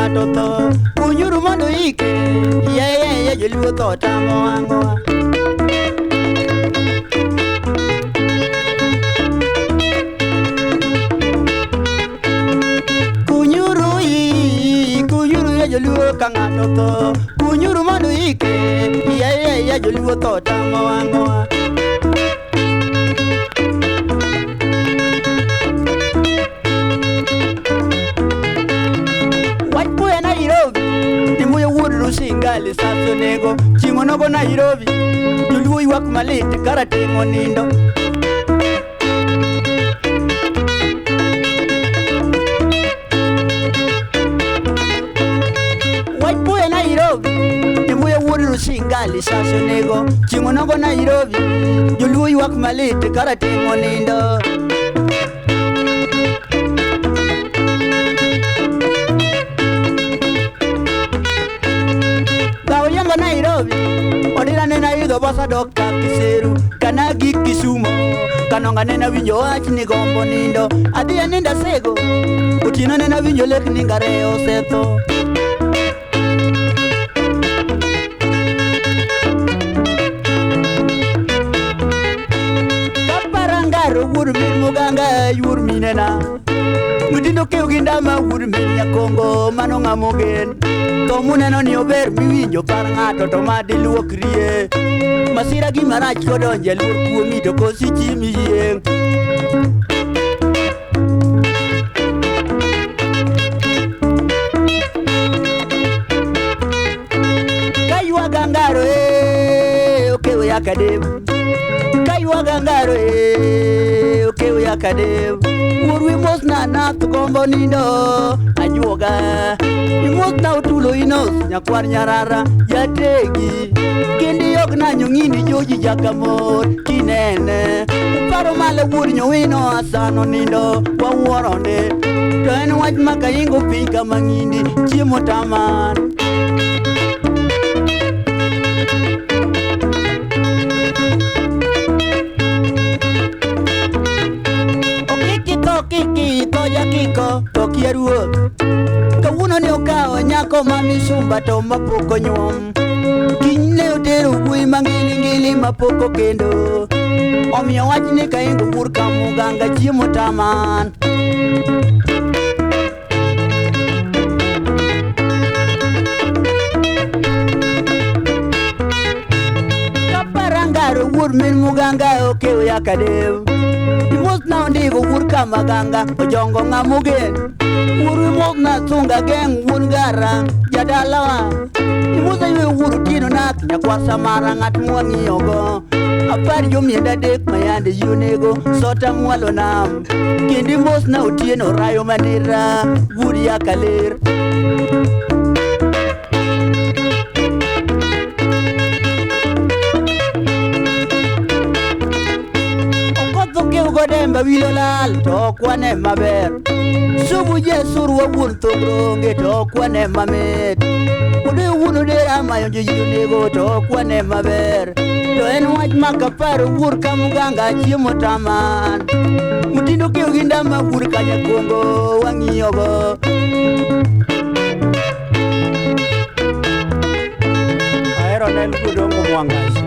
ng'ato tho kunyuru mondo ike yeyeye joluo tho tamo wang'wa. Kunyuru i kunyuru ya joluo ka ng'ato tho kunyuru mondo ike yeyeye joluo tho tamo wang'wa. Rusingali saso nego chieng'o nogo Nairobi joluo ywak malit karateng' onindo. Wach buya Nairobi timuyo wuod Rusingali saso nego chieng'o nogo Nairobi joluo ywak malit karateng' onindo. Nairobi odira nena idho basa dok ka Kiseru kana gi Kisumo kanonga nena winjo wach ni gombo nindo adhi aninda sego otieno nena winjo lek ni ngare osetho. Kaparangaro wuod min Muganga yuor minena Mutindo kew gi ndama wuod min Nyakongo mano ng'ama ogen to muneno ni ober miwinjo par ng'ato to madiluokrie masira gimarach kodonje luor kuomi to kosi chimi yieng'. Kaywaga ngaro okew yakadem kaywaga ngaro okew yakadem wuorwi mosna nath gombo nindo ajuoga imosna otulo inos nyakwar nyarara jategi kendi yok nanyo ng'indi joji jakamor kinene uparo malo wuod nyowino asano nindo wawuoronde to en wach ma kaingo piny kama ng'indi chiemo taman. Kiki to jakiko to kia ruoth kawuono ne okawo nyako ma misumba to mapok onyuom kiny ne otero wuoyi mangilingili mapok okendo omiyo wach ni kaingo wuor ka Muganga chiemo taman. Kaparangaro wuod min Muganga okew yakadem imosna ondigo wuod Kamaganga ojongo ng'ama ogen wuoru imosna sunga geng' wuon gara jadalawa imosa ywe wuor Otieno Nath nyakwar Samara ng'at mwang'iyogo apar jomiend adek mayande ji onego sota mwalo nam kendo imosna Otieno rayo mandira wuod Yakaler. Godemba wilo lal to ok wane maber subu jesurwa wuon thogronge to ok wane mamit odeyo wuon odera mayonjo ji onego to ok wane maber to en wach ma kaparo wuor ka Muganga chiemo taman mutindo kew gi ndama wuor ka Nyakongo wang'iyogo. Ahero ne Odongo Mwangaza.